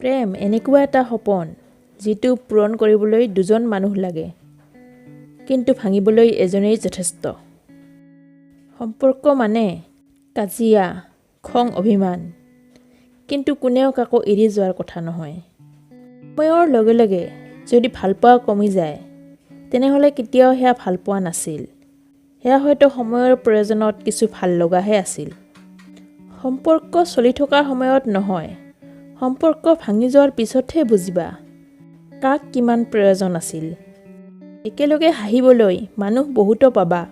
প্ৰেম এনেকুৱা এটা সপোন, যিটো পূৰণ কৰিবলৈ দুজন মানুহ লাগে, কিন্তু ভাঙিবলৈ এজনেই যথেষ্ট। সম্পৰ্ক মানে কাজিয়া, খং, অভিমান, কিন্তু কোনেও কাকো এৰি যোৱাৰ কথা নহয়। সময়ৰ লগে লগে যদি ভালপোৱা কমি যায়, তেনেহ'লে কেতিয়াও সেয়া ভালপোৱা নাছিল। সেয়া হয়তো সময়ৰ প্ৰয়োজনত কিছু ভাল লগাহে আছিল। সম্পৰ্ক চলি থকাৰ সময়ত নহয়, সম্পৰ্ক ভাঙি যোৱাৰ পিছতহে বুজিবা কাক কিমান প্ৰয়োজন আছিল। একেলগে হাঁহিবলৈ মানুহ বহুতো পাবা,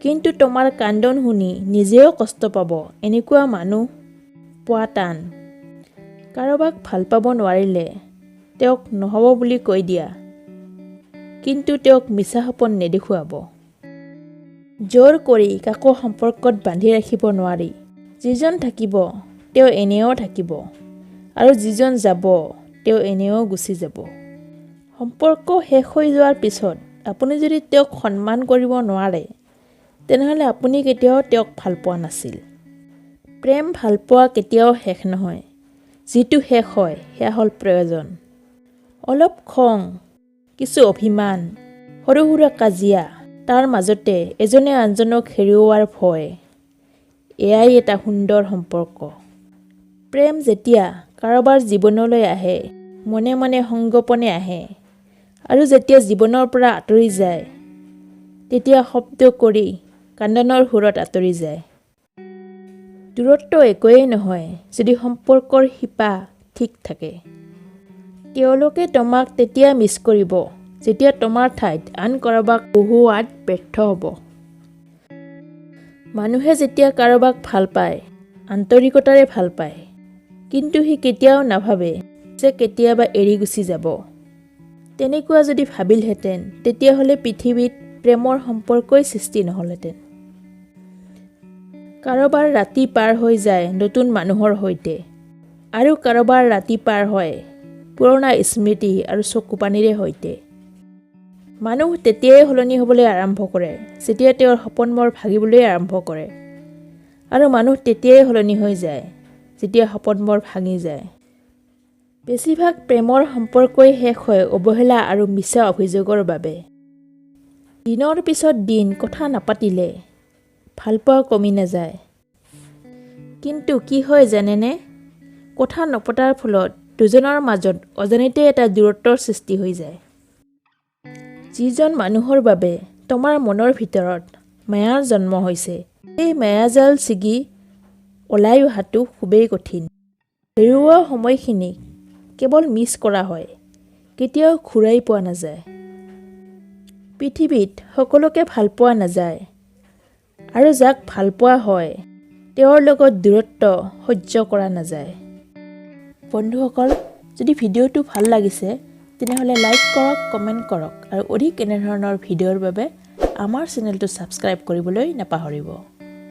কিন্তু তোমাৰ কান্দোন শুনি নিজেও কষ্ট পাব, এনেকুৱা মানুহ পোৱা টান। কাৰোবাক ভাল পাব নোৱাৰিলে তেওঁক নহ'ব বুলি কৈ দিয়া, কিন্তু তেওঁক মিছা সপোন নেদেখুৱাব। জোৰ কৰি কাকো সম্পৰ্কত বান্ধি ৰাখিব নোৱাৰি। যিজন থাকিব, তেওঁ এনেও থাকিব আৰু যিজন যাব, তেওঁ এনেও গুচি যাব। সম্পৰ্ক শেষ হৈ যোৱাৰ পিছত আপুনি যদি তেওঁক সন্মান কৰিব নোৱাৰে, তেনেহ'লে আপুনি কেতিয়াও তেওঁক ভাল পোৱা নাছিল। প্ৰেম ভালপোৱা কেতিয়াও শেষ নহয়। যিটো শেষ হয়, সেয়া হ'ল প্ৰয়োজন। অলপ খং, কিছু অভিমান, সৰু সুৰা কাজিয়া, তাৰ মাজতে এজনে আনজনক হেৰুওৱাৰ ভয়, এয়াই এটা সুন্দৰ সম্পৰ্ক। প্ৰেম যেতিয়া কাৰোবাৰ জীৱনলৈ আহে, মনে মনে সংগোপনে আহে আৰু যেতিয়া জীৱনৰ পৰা আঁতৰি যায়, তেতিয়া শব্দ কৰি কান্দোনৰ সুৰত আঁতৰি যায়। দূৰত্ব একোৱেই নহয়, যদি সম্পৰ্কৰ শিপা ঠিক থাকে। তেওঁলোকে তোমাক তেতিয়া মিছ কৰিব, যেতিয়া তোমাৰ ঠাইত আন কাৰোবাক বহুওৱাত ব্যৰ্থ হ'ব। মানুহে যেতিয়া কাৰোবাক ভাল পায়, আন্তৰিকতাৰে ভাল পায়, কিন্তু সি কেতিয়াও নাভাবে যে কেতিয়াবা এৰি গুচি যাব। তেনেকুৱা যদি ভাবিলহেঁতেন, তেতিয়াহ'লে পৃথিৱীত প্ৰেমৰ সম্পৰ্কই সৃষ্টি নহ'লহেঁতেন। কাৰোবাৰ ৰাতি পাৰ হৈ যায় নতুন মানুহৰ সৈতে আৰু কাৰোবাৰ ৰাতি পাৰ হয় পুৰণা স্মৃতি আৰু চকুপানীৰে সৈতে। মানুহ তেতিয়াই সলনি হ'বলৈ আৰম্ভ কৰে, যেতিয়া তেওঁৰ সপোনবোৰ ভাগিবলৈ আৰম্ভ কৰে আৰু মানুহ তেতিয়াই সলনি হৈ যায়, যেতিয়া সপোনবোৰ ভাঙি যায়। বেছিভাগ প্ৰেমৰ সম্পৰ্কই শেষ হয় অৱহেলা আৰু মিছা অভিযোগৰ বাবে। দিনৰ পিছত দিন কথা নাপাতিলে ভালপোৱা কমি নাযায়। কিন্তু কি হয় জানেনে? কথা নপতাৰ ফলত দুজনৰ মাজত অজানিতে এটা দূৰত্বৰ সৃষ্টি হৈ যায়। যিজন মানুহৰ বাবে তোমাৰ মনৰ ভিতৰত মায়াৰ জন্ম হৈছে, সেই মায়াজাল ছিগি ওলাই অহাটো খুবেই কঠিন। হেৰুওৱা সময়খিনিক কেৱল মিছ কৰা হয়, কেতিয়াও ঘূৰাই পোৱা নাযায়। পৃথিৱীত সকলোকে ভাল পোৱা নাযায় আৰু যাক ভাল পোৱা হয়, তেওঁৰ লগত দূৰত্ব সহ্য কৰা নাযায়। বন্ধুসকল, যদি ভিডিঅ'টো ভাল লাগিছে, তেনেহ'লে লাইক কৰক, কমেণ্ট কৰক আৰু অধিক এনেধৰণৰ ভিডিঅ'ৰ বাবে আমাৰ চেনেলটো ছাবস্ক্ৰাইব কৰিবলৈ নাপাহৰিব।